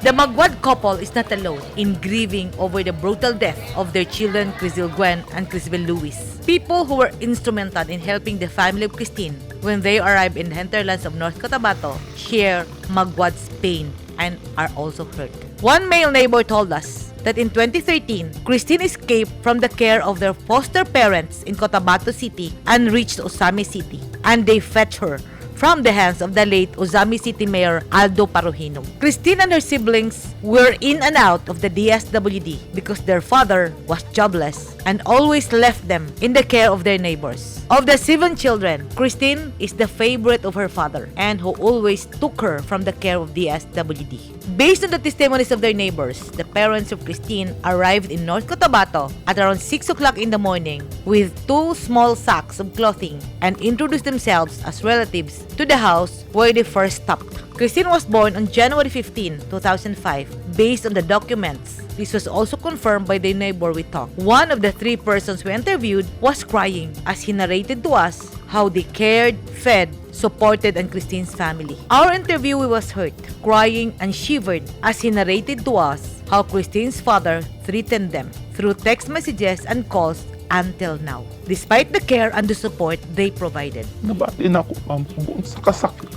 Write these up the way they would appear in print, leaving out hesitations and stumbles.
The Maguad couple is not alone in grieving over the brutal death of their children, Krizle Gwen and Crisbel Louis. People who were instrumental in helping the family of Christine when they arrived in the hinterlands of North Cotabato share Maguad's pain and are also hurt. One male neighbor told us that in 2013, Christine escaped from the care of their foster parents in Cotabato City and reached Ozamiz City, and they fetched her from the hands of the late Ozamiz City Mayor Aldo Parojinog. Christine and her siblings were in and out of the DSWD because their father was jobless and always left them in the care of their neighbors. Of the seven children, Christine is the favorite of her father and who always took her from the care of DSWD. Based on the testimonies of their neighbors, the parents of Christine arrived in North Cotabato at around 6 o'clock in the morning with two small sacks of clothing and introduced themselves as relatives to the house where they first stopped. Christine was born on January 15, 2005, based on the documents. This was also confirmed by the neighbor we talked. One of the three persons we interviewed was crying as he narrated to us how they cared, fed, supported and Christine's family. Our interviewee was hurt, crying and shivered as he narrated to us how Christine's father threatened them through text messages and calls until now, despite the care and the support they provided. Nabati na ako, ma'am, kung sa kasakit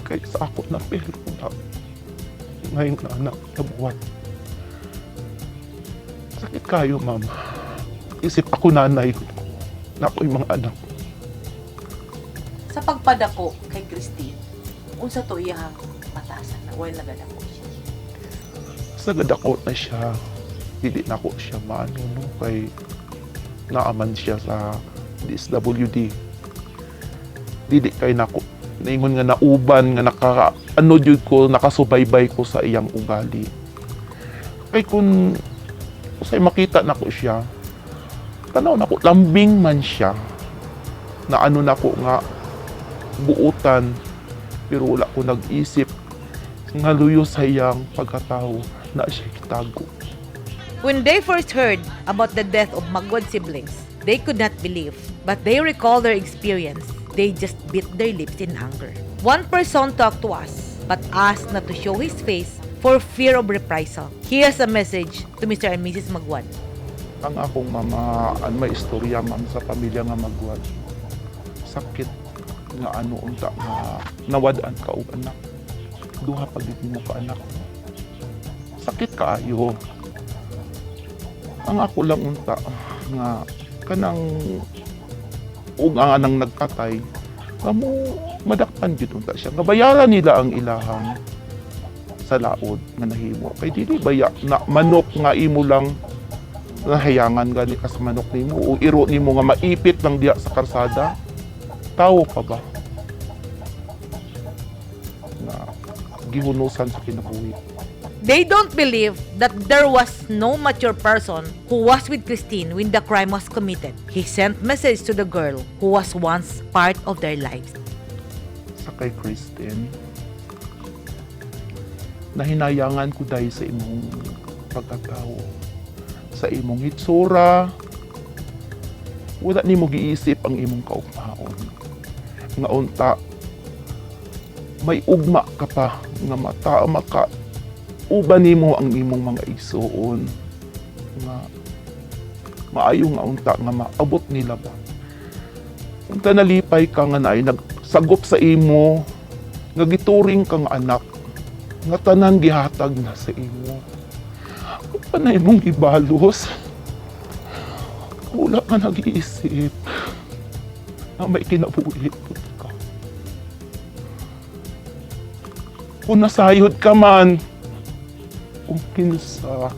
kay sa ako na pero na ngayon na anak nabuhat. Sakit kayo, ma'am. Isip ako nanay ko na ako yung mga anak. Sa pagpadako kay Christine, unsa to iyang batasan na while nagadako siya? Sa gadako na siya, dili na ko siya maano, no, kay naaman siya sa DSWD. Dili kay nako naingon nga nauban nga naka ano jud ko, nakasubaybay ko sa iyang ugali. Kay kung usay makita nako siya, tanaw nako lambing man siya na ano nako nga buutan, pero wala ko nag-isip nga luyo sa iyang pagkatao na siya gitago. When they first heard about the death of Maguad siblings, they could not believe, but they recall their experience. They just bit their lips in anger. One person talked to us, but asked not to show his face for fear of reprisal. He has a message to Mr. and Mrs. Maguad. Ang akong mama, an may istorya, ma'am, sa pamilya nga Maguad. Sakit nga ano unta nga nawad-an ka og anak. Duha pa gid mo ka anak. Sakit kaayo. Ang ako lang unta nga kanang ug ang anang nagpatay kamo madakpan gyud unta siya nga bayaran nila ang ilahang sa laod nga nahimo, kay dili baya na manok nga imo lang nahayangan gani ka sa manok nimo o iro nimo nga maipit lang diya sa karsada. Tawo pa ba na gihunusan sa kinabuhi? They don't believe that there was no mature person who was with Christine when the crime was committed. He sent message to the girl who was once part of their lives. Sa kay Christine, nahinayangan ko dahil sa imong pagkatao, sa imong hitsura. Wala nimo giisip ang imong kaugmaon nga unta may ugma ka pa nga mata maka uban nimo ang imong mga igsuon nga maayo nga unta nga maabot nila ba. Unta nalipay ka nga naay nagsagop sa imo, nga gituring kang anak, nga tanan gihatag na sa imo. Pa na imong gibalos, wala ka nag-iisip na may kinabuhi pud ka. Kung nasayod ka man, kung kinsa,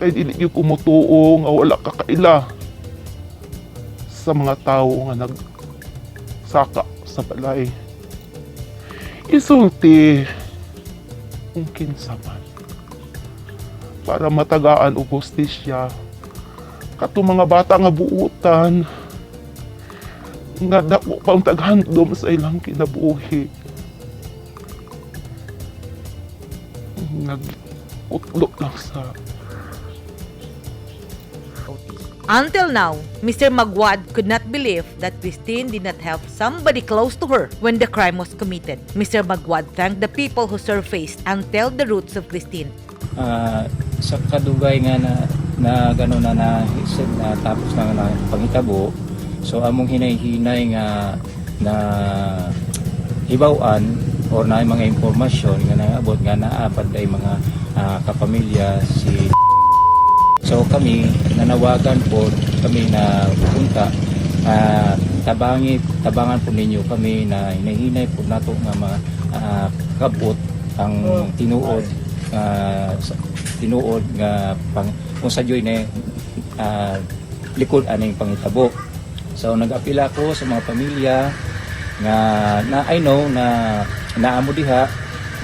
kay dili gyud ko motuo nga wala ka kaila sa mga tawo nga nagsaka sa balay. Isulti kung kinsa man para matagaan og hustisya kato mga bata nga buutan nga dako pa ang taghandom sa ilang kinabuhi, nagutlo lang sa OT. Until now, Mr. Maguad could not believe that Christine did not have somebody close to her when the crime was committed. Mr. Maguad thanked the people who surfaced and tell the roots of Christine. Sa kadugay nga na na gano na na, na tapos na na panghitabo, so among hinay-hinay nga na hibaw-an or na mga impormasyon nga naabot nga naa pa day mga kapamilya si. So kami nanawagan po kami na punta tabangi tabangan po ninyo kami na hinahinay po nato nga ma kabot ang tinuod tinuod nga pang kung sa joy na likod aning panghitabo. So nag-apila ko sa mga pamilya nga na I know na naamo diha,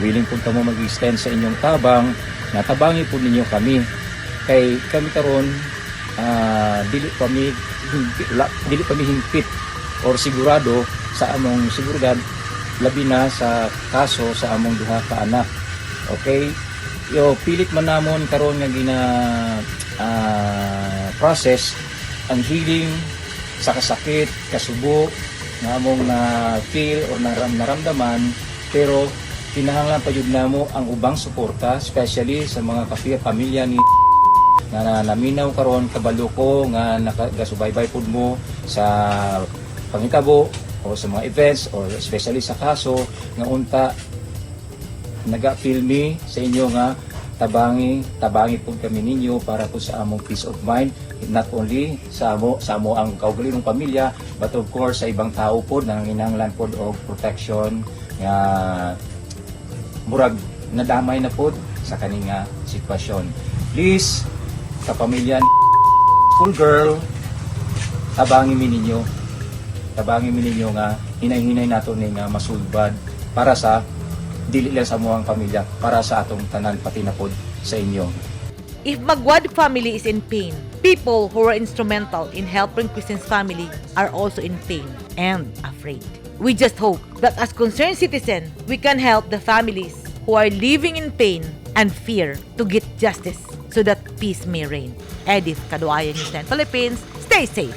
willing po kamo mag-extend sa inyong tabang, na tabangi po ninyo kami kay kami karon dili pa mi hingpit, dili pa mi hingpit or sigurado sa among seguridad, labi na sa kaso sa among duha ka anak. Okay, yo pilit man namon karon nga gina process ang healing sa kasakit, kasubo nga among na feel or naramdaman, pero kinahanglan pa jud namo ang ubang suporta, especially sa mga kapiya pamilya ni nga naminaw karon. Kabalo ko nga nakagasubaybay pud mo sa panghitabo o sa mga events or especially sa kaso nga unta naga-feel me sa inyo nga tabangi tabangi pud kami ninyo para po sa among peace of mind, not only sa amo ang kaugalingong pamilya, but of course sa ibang tao pod na nanginahanglan pod og protection nga murag nadamay na pod sa kani nga sitwasyon. Please, kapamilya ni school girl, tabangi mi ninyo. Tabangi mi ninyo nga hinay-hinay nato ni nga masulbad para sa dili lang sa amuang pamilya, para sa atong tanan, pati na pod sa inyo. If Maguad family is in pain, people who were instrumental in helping Christine's family are also in pain and afraid. We just hope that as concerned citizens, we can help the families who are living in pain and fear to get justice so that peace may reign. Edith Kaduayan, News 10 Philippines. Stay safe.